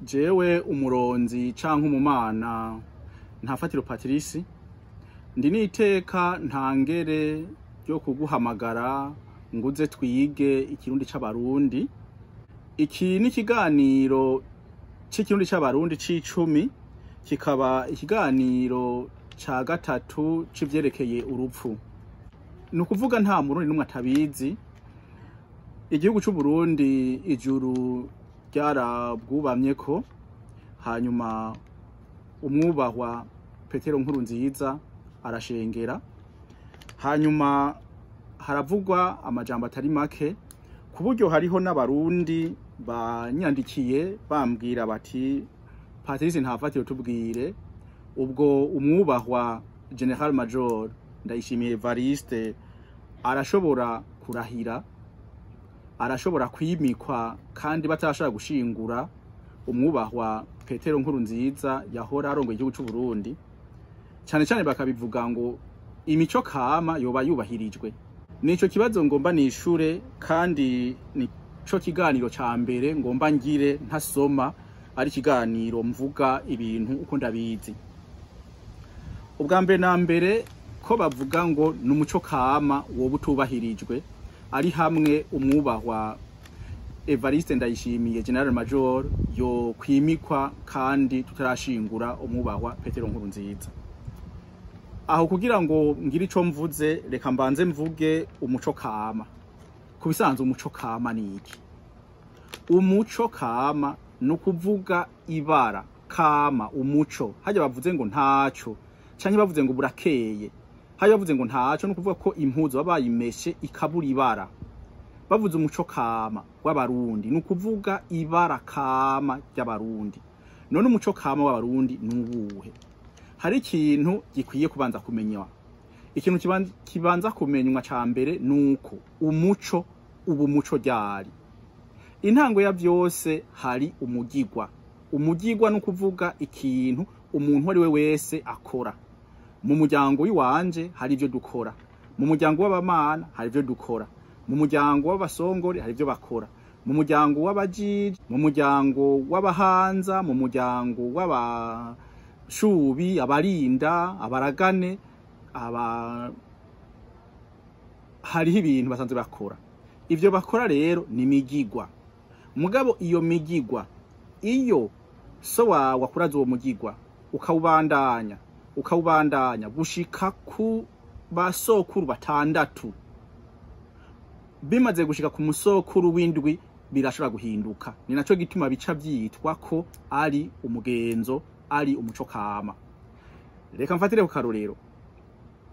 Jewe umuronzi canke umumana Ntafatiro Patrice, ndi n'iteka ntangere ryo kuguhamagara nguze twige ikirundi c'abarundi. Iki ni ikiganiro c'ikirundi c'abarundi c'icumi, kikaba ikiganiro ca gatatu c'ivyerekeye urupfu. Ni ukuvuga nta murundi n'umwe atabizi, igihugu c'Uburundi ijuru ryarabwubamyeko, hanyuma umwubahwa Petero Nkurunziza arashengera, hanyuma haravugwa amajambo atari make, ku buryo hariho n'abarundi banyandikiye bambwira bati Patrice Ntafatiro tubwire ubwo umwubahwa General Major Ndayishimiye Evariste arashobora kurahira, arashobora kwimikwa kandi batarashobora gushingura umwubahwa Petero Nkurunziza yahora arongoye igihugu c'u Burundi, cane cane bakabivuga ngo imico kama yoba yubahirijwe. Nico kibazo ngomba nishure, kandi nico kiganiro ca mbere ngomba ngire ntasoma, ari ikiganiro mvuga ibintu uko ndabizi. Ubwa mbere na mbere ko bavuga ngo n'umuco kama woba utubahirijwe, ari hamwe umwubahwa Evariste Ndayishimiye General Major yo kwimikwa kandi tutarashingura umwubahwa Petero Nkurunziza. Aho kugira ngo ngire ico mvuze, reka mbanze mvuge umuco kama. Ku bisanzwe umuco kama ni iki? Umuco kama ni ukuvuga ibara kama umuco. Harya bavuze ngo ntaco, canke bavuze ngo burakeye. Harya bavuze ngo ntaco, ni ukuvuga ko impuzu baba bayimeshe ikabura ibara. Bavuze umuco kama w'abarundi, ni ukuvuga ibara kama ry'abarundi. None umuco kama w'abarundi ni uwuhe? Hari ikintu gikwiye kubanza kumenywa. Ikintu kibanza kumenywa ca mbere nuko umuco ubu muco ryari. Intango ya vyose hari umugigwa. Umugigwa ni ukuvuga ikintu umuntu ari we wese akora. Mu muryango w'iwanje hari ivyo dukora, mu muryango w'abamana hari ivyo dukora, mu muryango w'abasongore hari ivyo bakora, mu muryango w'abajiji, mu muryango w'abahanza, mu muryango w'abashubi, abarinda, abaragane, hariho ibintu basanzwe bakora. Ivyo bakora rero ni migigwa. Mugabo iyo migigwa, iyo so wawe akuraza uwo mugigwa ukawubandanya ukawubandanya gushika ku basokuru batandatu, bimaze gushika ku musokuru w'indwi birashobora guhinduka. Ni naco gituma bica vyitwa ko ari umugenzo, ari umuco kama. Reka mfatire ku karorero.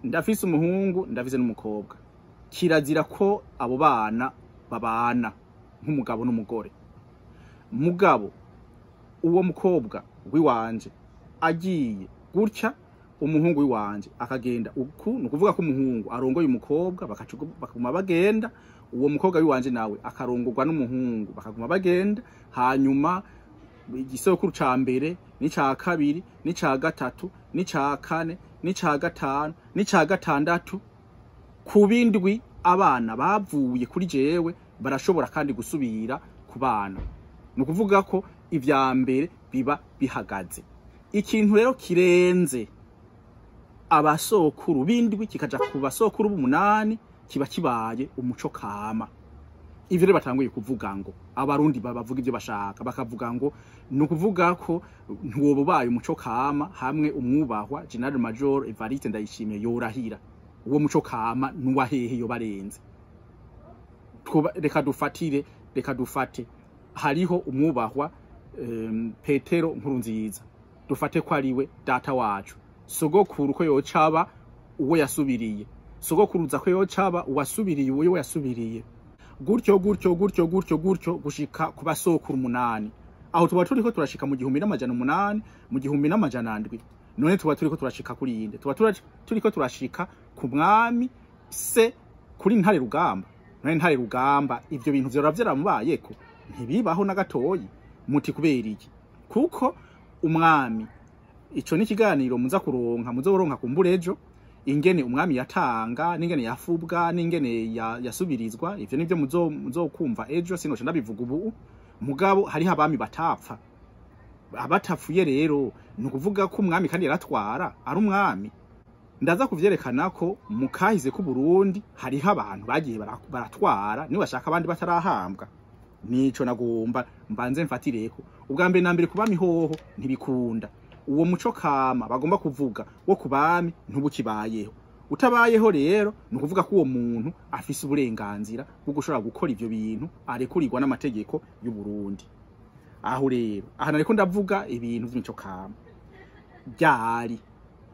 Ndafise umuhungu, ndafise n'umukobwa. Kirazira ko abo bana babana nk'umugabo n'umugore. Mugabo uwo mukobwa wiwanje agiye gutya, umuhungu wiwanje akagenda uku, ni ukuvuga ko umuhungu arongoye umukobwa bakaguma bagenda, uwo mukobwa wiwanje nawe akarongorwa n'umuhungu bakaguma bagenda, hanyuma igisokuru ca mbere n'ica kabiri n'ica gatatu n'ica kane n'ica gatanu n'ica gatandatu, ku bindwi abana bavuye kuri jewe barashobora kandi gusubira ku bana. Ni ukuvuga ko ivya mbere biba bihagaze. Ikintu rero kirenze abasokuru bindwi kikaja ku basokuru b'umunani kiba kibaye umuco kama. Ivyo rero batanguye kuvuga ngo abarundi bavuga ivyo bashaka, bakavuga ngo ni ukuvuga ko ntiwoba ubaye umuco kama hamwe umwubahwa General Major Evariste Ndayishimiye yorahira. Uwo muco kama nuwahehe yo barenze. Reka dufatire, reka dufate hariho umwubahwa Petero Nkurunziza, dufate ko ariwe data wacu. Sogokuru ko yocaba uwo yasubiriye, sogokuruza ko yocaba uwasubiriye uwo yasubiriye, gutyo gutyo gutyo gutyo gutyo gushika ku basokuru umunani. Aho tuba turiko turashika mu 1800, mu 1700. None tuba turiko turashika kuri inde? Tuba turiko turashika ku mwami se kuri Ntare Rugamba. None Ntare Rugamba ivyo bintu vyora vyaramubayeko ntibibaho na gatoyi. Muti kubera iki? Kuko umwami, ico ni ikiganiro muza kuronka, muzoronka kumbura ejo, ingene umwami yatanga, n'ingene yafubwa, n'ingene yasubirizwa. Ivyo nivyo muzokumva ejo, sinoca ndabivuga ubu. Mugabo hariho abami batapfa. Abatapfuye rero ni ukuvuga ko umwami kandi yaratwara ari umwami. Ndaza kuvyerekana ko mu kahize ku Burundi hariho abantu bagiye baratwara ni bashaka abandi batarahambwa. Nico nagomba mbanze mfatireko. Ubwa mbere na mbere kubami hoho ntibikunda. Uwo muco kama bagomba kuvuga wo kubami ntubukibayeho. Utabayeho rero ni ukuvuga ko uwo muntu afise uburenganzira bwo gushobora gukora ivyo bintu arekurirwa n'amategeko y'u Burundi. Aho rero aha nariko ndavuga ibintu vy'imico kama byari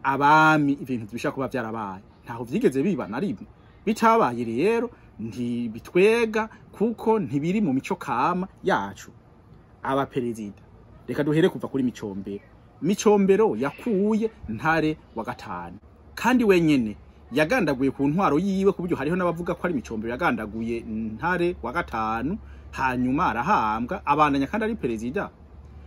abami, ibintu bishaka kuba byarabaye ntaho vyigeze biba na rimwe. Bitabaye rero ntibitwega kuko ntibiri mu mico kama yacu. Abaperezida reka duhere kuva kuri Micombero. Micombero yakuye Ntare wa gatanu, kandi wenyene yagandaguye ku ntwaro yiwe, ku buryo hariho n'abavuga ko ari Micombero yagandaguye Ntare wa gatanu, hanyuma arahambwa abandanya kandi ari perezida.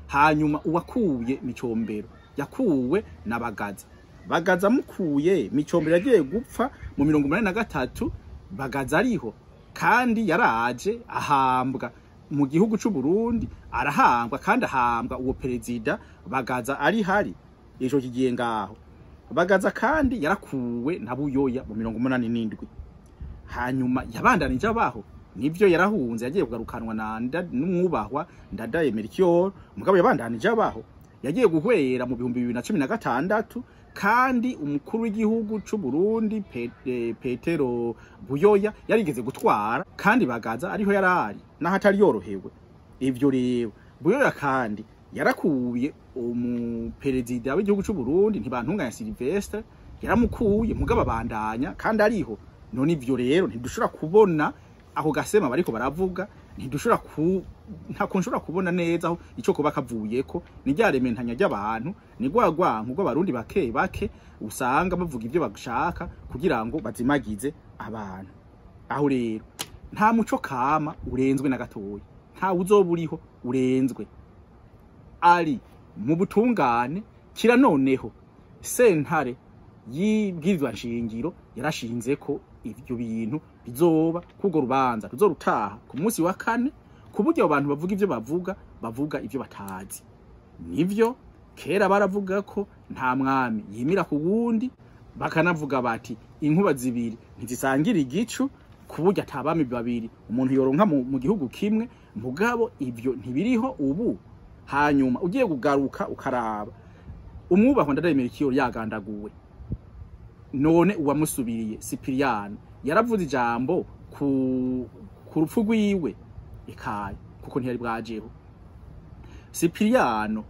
Hanyuma uwakuye Micombero yakuwe na Bagaza. Bagaza mukuye Micombero yagiye gupfa mu 1983, Bagaza ariho kandi yaraje ahambwa mu gihugu c'u Burundi, arahambwa kandi ahambwa uwo perezida Bagaza ari hari ejo kigiye ngaho. Bagaza kandi yarakuwe na Buyoya mu 1987, hanyuma yabandanije abaho. Nivyo yarahunze yagiye kugarukanwa na n'umwubahwa Ndadaye Melchior, mugabo yabandanije abaho. Yagiye guhwera mu 2016, kandi umukuru w'igihugu c'u Burundi Petero Buyoya yarigeze gutwara, kandi Bagaza ariho yarari naho atari yorohewe. Ivyo rero Buyoya kandi yarakuye umuperezida w'igihugu c'u Burundi Ntibantunganya Sylvestre, yaramukuye mugabo abandanya kandi ariho. None ivyo rero ntidushobora kubona aho gasema bariko baravuga, ntidushobora ntako nshobora kubona neza aho ico kuba kavuyeko. Ni ryarementanya ry'abantu, ni rwagwanku rw'abarundi bake bake usanga bavuga ivyo bashaka kugira ngo bazimagize abantu. Aho rero nta muco kama urenzwe na gatoya, nta uzoba uriho urenzwe ari mu butungane. Kira noneho sentare y'ibwirizwa nshingiro yarashinze ko ivyo bintu bizoba kugo rubanza ruzorutaha ku munsi wa kane, ku buryo abantu bavuga ivyo bavuga ivyo batazi. Nivyo kera baravuga ko nta mwami yimira ku wundi, bakanavuga bati inkuba zibiri ntizisangira igicu, ku buryo atabami babiri umuntu yoronka mu gihugu kimwe. Mugabo ivyo ntibiriho ubu. Hanyuma ugiye kugaruka ukaraba umwubahwa Ndadaye Melchior yagandaguwe, none uwamusubiriye Sipiriyano yaravuze ijambo ku rupfu rwiwe ikaye, kuko ntiyari bwajeho. Sipiriyano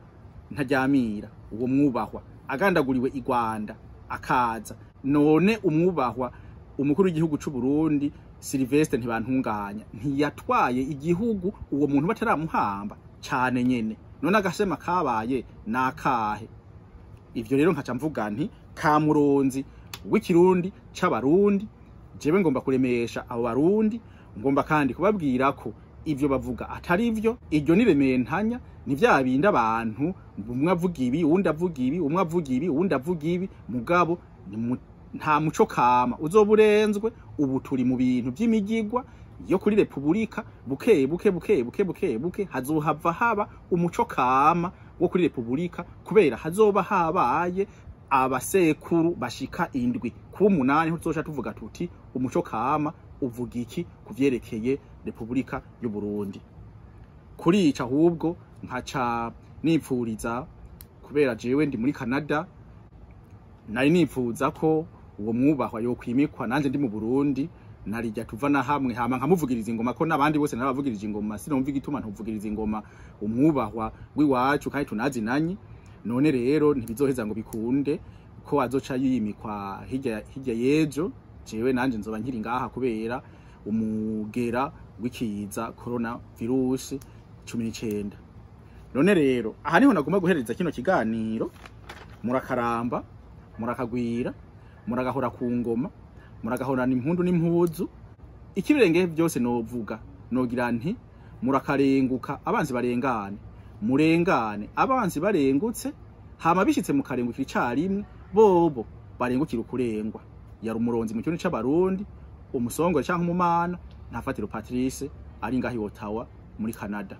ntaryamira uwo mwubahwa agandaguriwe i Rwanda akaza, none umwubahwa umukuru w'igihugu c'u Burundi Sylvestre Ntibantunganya ntiyatwaye igihugu uwo muntu bataramuhamba cane nyene. None agasema kabaye nakahe? Ivyo rero nkaca mvuga nti kamuronzi w'ikirundi c'abarundi, jewe ngomba kuremesha abo barundi, ngomba kandi kubabwira ko ivyo bavuga atari ivyo. Iryo ni rementanya, ni vya bindi abantu umwe avuga ibi uwundi avuga ibi, umwe avuga ibi uwundi avuga ibi, mugabo nta muco kama uzoba urenzwe. Ubu turi mu bintu vy'imigigwa yo kuri repubulika, buke buke buke buke buke buke hazohava haba umuco kama wo kuri repubulika, kubera hazoba habaye abasekuru bashika 7 ku 8. Tuzoca tuvuga tuti umuco kama uvuga iki kuvyerekeye repubulika y'u Burundi. Kurica ahubwo nkaca nipfuriza, kubera jewe ndi muri Canada, nari nipfuza ko uwo mwubahwa yo kwimikwa nanje ndi mu Burundi, narijya tuva na hamwe hama nkamuvugiriza ingoma, ko nabandi bose narabavugirije ingoma, sinumva igituma ntuvugiriza ingoma umwubahwa w'iwacu kandi tunazinanye. None rero ntibizoheza ngo bikunde ko azoca yimikwa hirya yejo, jewe nanje nzoba nkiri ngaha kubera umugera w'ikiza corona virus 19. None rero aha niho nagomba guhereza kino kiganiro. Murakaramba, murakagwira, muragahora ku ngoma, muragahorana impundu n'impuzu. Ikibirenge byose novuga nogira nti murakarenguka abanzi barengane, murengane abanzi barengutse, hama bishitse mukarengukira icarimwe bobo barengukira ukurengwa. Yari umuronzi mu kirundi c'abarundi, umusongore canke umumana Ntafatiro Patrice ari ngaho i Ottawa muri Canada.